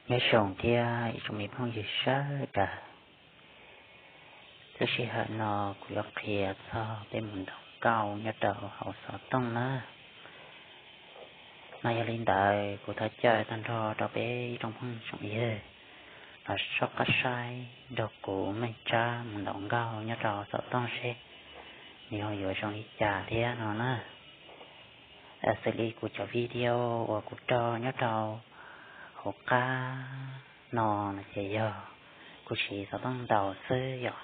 Nyob zoo thiab ib tsoom me phooj ywg sawv daws. Lub sij hawm no kuv yuav qhia txog peb mus ntaus nkauj nyob rau hauv xov tooj na. Mas yog li ntawd kuv thov caw tag nrho rau peb ib tsoom phooj tsoom ywg los soj qab saib nrog kuv Meej Tsab mus ntaus nkauj nyob rau xov tooj seb nws ho yuav zoo li cas thiab no na. Xws li kuv cov video uas kuv rau nyob rau hauv qab no no ces yog kuv siv xov tooj ntaus xwb yom.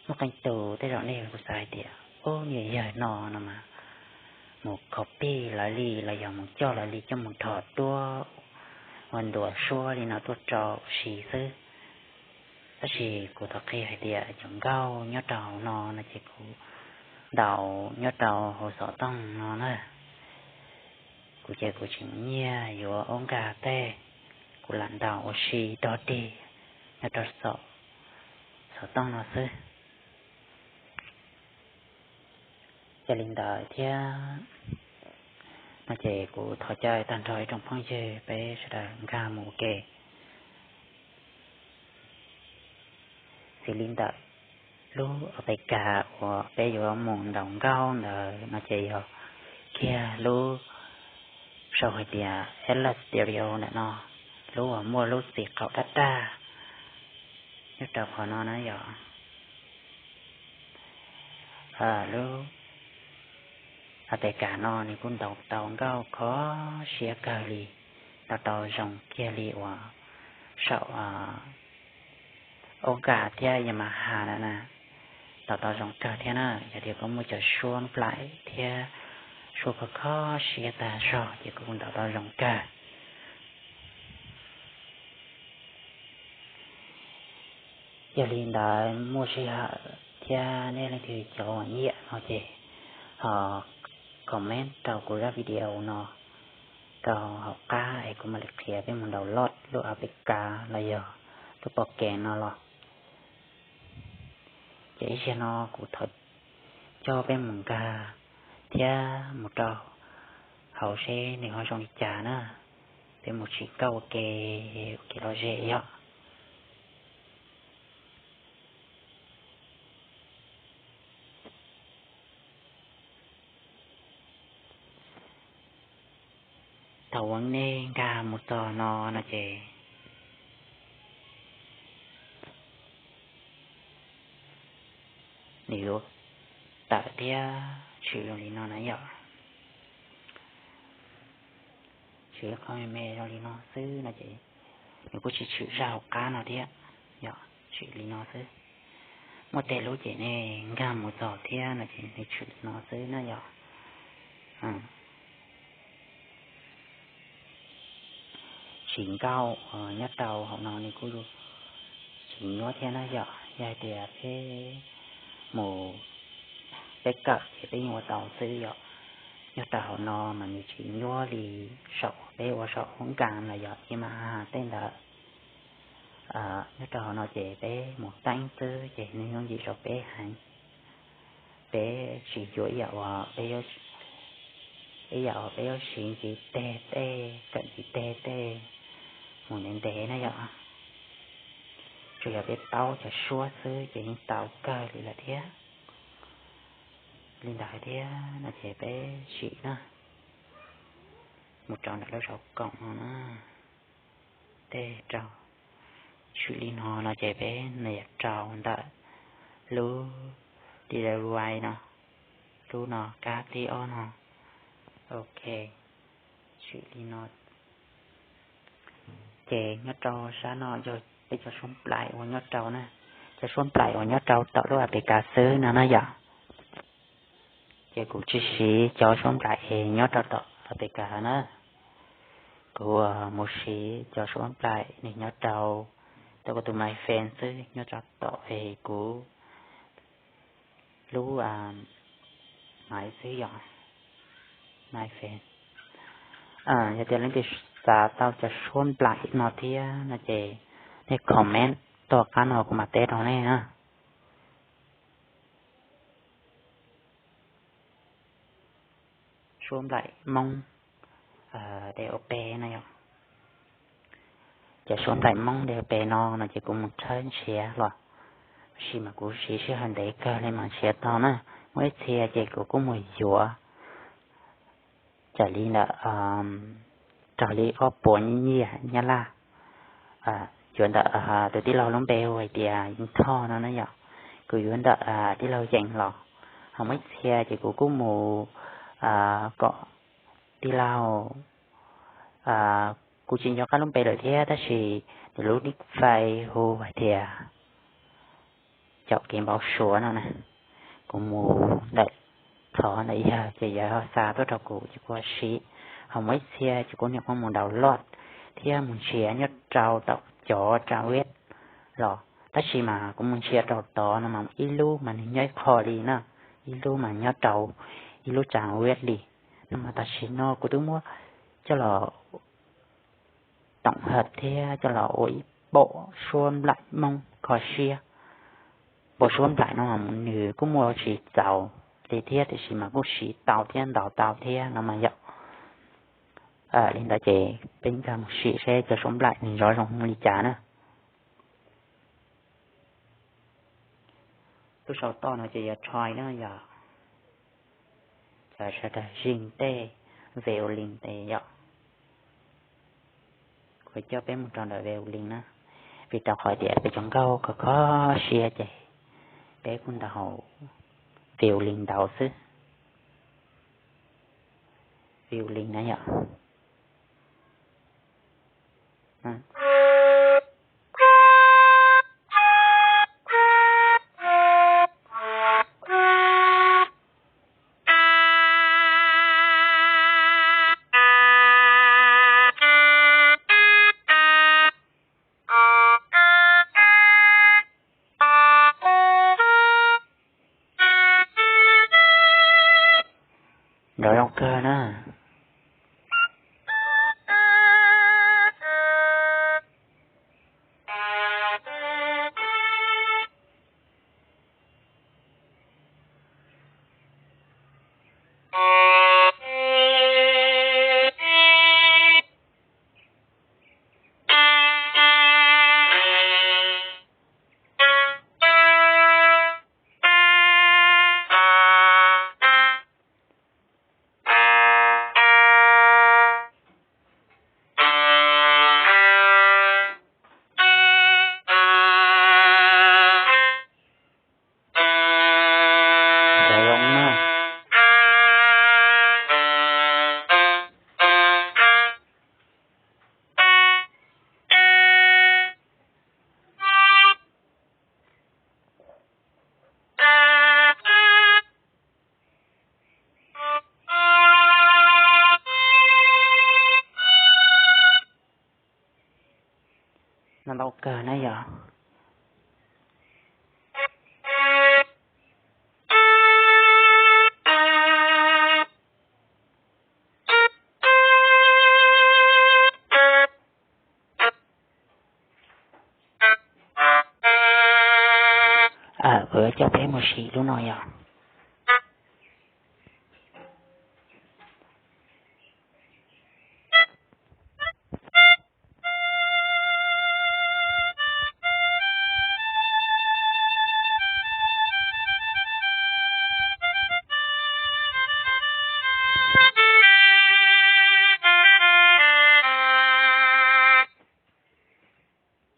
Muaj qee tus tej zaum nej kuj xav hais tias ub, niag yawg no no mas mus copy lawv li los yog mus coj lawv li coj mus rho tuaj ua ntuas suab li no tuaj rau siv xwb. Tab sis kuv thov qhia hais tias cov nkauj nyob rau hauv no no ces kuv ntaus nyob rau hauv xov tooj no na. Kuv ces kuv tsis mus nyiag yuav ua nkag tej, kuv lam ntaus ua si dog dig nyob rau xov tooj no xwb. Yog li ntawd thiab no ces kuv thov caw tag nrho ib tsoom phooj ywg peb sawv daws nkag mus ua ke. Xws li ntawm lub APK uas peb yuav mus ntaus nkauj ntawd no ces yog kiag lub sau hais tias Atlas Studio ntawm no, lub uas muaj lub txiv qaum dab daj nyob rau qhov no na yom. Lub APK no nws kuj ntaus tau nkauj kho siab kawg li, ntaus tau zoo kiag li uas saum Oga thiab Yamaha na na. Ntaus tau zoo kawg thiab na, yog tias koj muaj cov suab nplaim thiab suab kho kho siab tag zog ces kuj ntaus tau zoo kawg. Yog li ntawd muaj sij hawm thiab nej leej twg cov uas nyiam no ces ho comment rau kuv zaj video no rau hauv qab es kuv mam li qhia peb mus download lub APK los yog lub program no los. Ces ib zaug no kuv thov coj peb mus nkag thiab mus rau hauv seb nws ho zoo li cas na. Peb mus sim nkauj ua ke, ua kev lom zem yom. Thaum uas nej nkag mus txog no no ces nws yuav tawm thiab tshwm zoo li no na yom. Tshwm qhov me me zoo li no xwb no ces nws kuj tsis tshwm zaj hauv qab no thiab, yog tshwm li no xwb. Muaj tej lub ces nej nkag mus txog thiab no ces nws tshwm li no xwb na yom. Sim nkauj uas nyob rau hauv no nws kuj tsis nyuaj thiab na yom. Yog hais tias peb mus, peb kawm ces peb yeej ua tau xwb yom. Nyob rau hauv no mas nws tsis nyuaj li saum peb ua saum hoob kas los yog ib mas tej ntawd. Nyob rau hauv no ces peb mus teeb xwb ces nws yooj yim rau peb heev. Peb tsis yuav ib yam uas peb, ib yam uas peb yuav siv ntxiv teg tej, kawm ntxiv teg tej mus ntev ntev na yom. Tsuas yog peb paub cov suab xwb ces yeej tau kawg li lawm thiab. Li ntawd thiab no ces peb sim na, mus rau ntawm lub zov koom no na, tej rau, tshwm li no no ces peb nias rau ntawm lub D W I no, lub no kab tib ob no. Ok, tshwm li no. Ces nyob rau sab no yog peb cov suab nplaim uas nyob rau na, cov suab nplaim uas nyob rau tom lub APK xwb no na yom. Ces kuv tsis siv cov suab nplaim es nyob rau tom APK na. Kuv mus siv cov suab nplaim nws nyob rau, tau kuv tus My Friend xwb, nyob rau tom es kuv lub Maiv xwb yom, My Friend. Yog tias leej twg xav tau cov suab nplaim no thiab no ces nej comment tuaj qab no kuv mam teb rau nej na. Suab nplaim Hmoob, D O P no yom. Cov suab nplaim Hmoob ntiaj teb no no ces kuv mus tshawb nrhiav los, tab sis mas kuv siv sij hawm ntev kawg li mas nrhiav tau na. Muaj ib txhia ces kuv kuj mus yuav raws li ntawm, raws li ob puas nyiaj Nyab Laj, yuav ntawm tus tij laug lub npe hu hais tias Yeej Thoj no na yom. Kuv yuav ntawm tij laug Yeej los, ho muaj ib txhia ces kuv kuj mus kom tij laug, kuv tsis nco qab lub npe lawm thiab tab sis nws lub nick Face hu hais tias Caum Kev Npau Suav no na. Kuv mus ntawm, thov ntawm yawg ces yawg ho xa tuaj rau kuv ces kuv ho siv. Ho muaj ib txhia ces kuv niam kuj mus download thiab mus nrhiav nyob rau tom cov trang web los, tab sis mas kuv mus nrhiav rau tod no mas ib lub mas nws nyob ib qho li na, ib lub mas nyob rau ib lub trang web li. No mas tam sim no kuv twb muab coj los tổng hợp thiab coj los ua ib npaum suab nplaim Hmoob kho siab. Npaum suab nplaim no nws kuj muaj tsis txaus li thiab tiam sis mas kuj siv tau thiab ntaus tau thiab no mas yom. Li ntawd ces peb nkag mus sim seb cov suab nplaim nws nrov zoo li cas na. Lub sau toj no ces yog Troy na yom. Cov sawv daws zis tej violin tes yom. Kuv coj peb mus rau ntawm violin na, vim rau qhov tias peb cov nkauj kho kho siab ces peb kuj ntaus violin ntau xwb. Violin na yom. Nrov zoo kawg na. No ntau kawg na yom. Kuv coj peb mus sim lub no yom.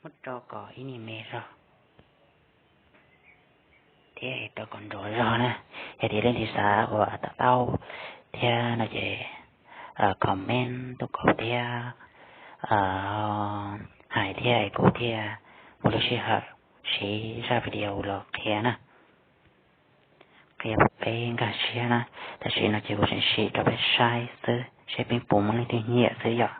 Muab rau kom ib niag me zog thiab rau kom nrov zog na. Yog tias leej twg xav ua to taub thiab no ces comment tuaj kom thiab, hais thiab kuv thiaj muaj lub sij hawm siv zaj video los qhia na. Qhia peb nkag siab na. Tam sim no ces kuv tseem sim rau peb saib xwb seb peb puas muaj leej twg nyiam xwb yom.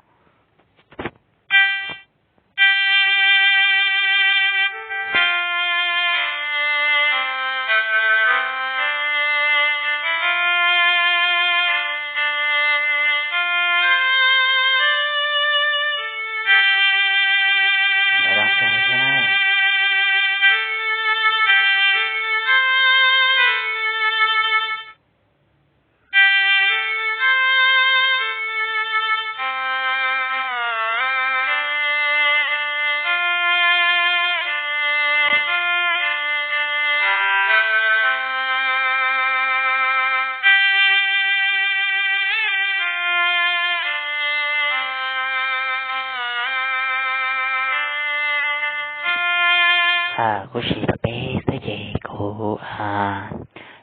Kuv sim rau peb xwb ces kuv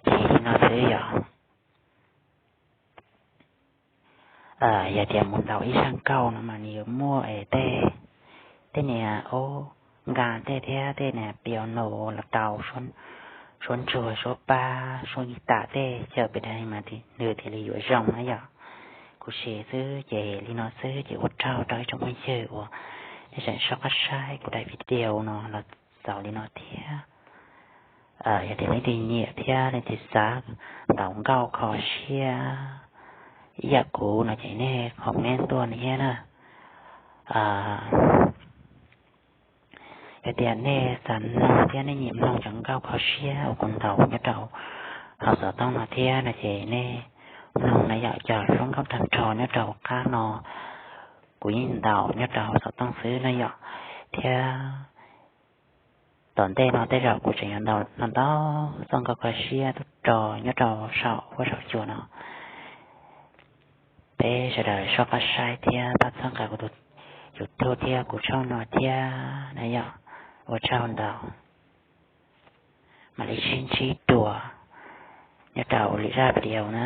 sim li no xwb yom. Yog tias mus ntaus ib zaj nkauj no mas nws yuav muaj es tej, tej niag ub, nkas tej thiab tej niag piano los tau, suab ntsuag, suab pab, suab guitar tej, coj pem daim mas nws thiaj li yuav zoo na yom. Kuv sim xwb ces li no xwb ces ua tsaug rau ib tsoom phooj ywg uas nej tseem soj qab saib kuv daim video no los txaus li no thiab. Yog tias leej twg nyiam thiab leej twg xav ntaus nkauj kho siab ib yam kuv no ces nej comment tuaj thiab na. Yog tias nej xav mloog thiab nej nyiam mloog cov nkauj kho siab uas kuv ntaus nyob rau hauv xov tooj no thiab no ces nej mloog na yom, cov suab nkauj tag nrho nyob rau hauv qab no kuv yeej ntaus nyob rau hauv xov tooj xwb na yom. Thiab tom ntej no tej zaum kuv tseem yuav ntaus ntau ntau txoj nkauj kho siab tuaj rau nyob rau saum huab saum cua no. Peb sawv daws soj qab saib thiab pab txhawb nqa kuv tus YouTube thiab kuv channel no thiab na yom. Ua tsaug ntau, mam li sib ntsib dua nyob rau lwm zaj video na.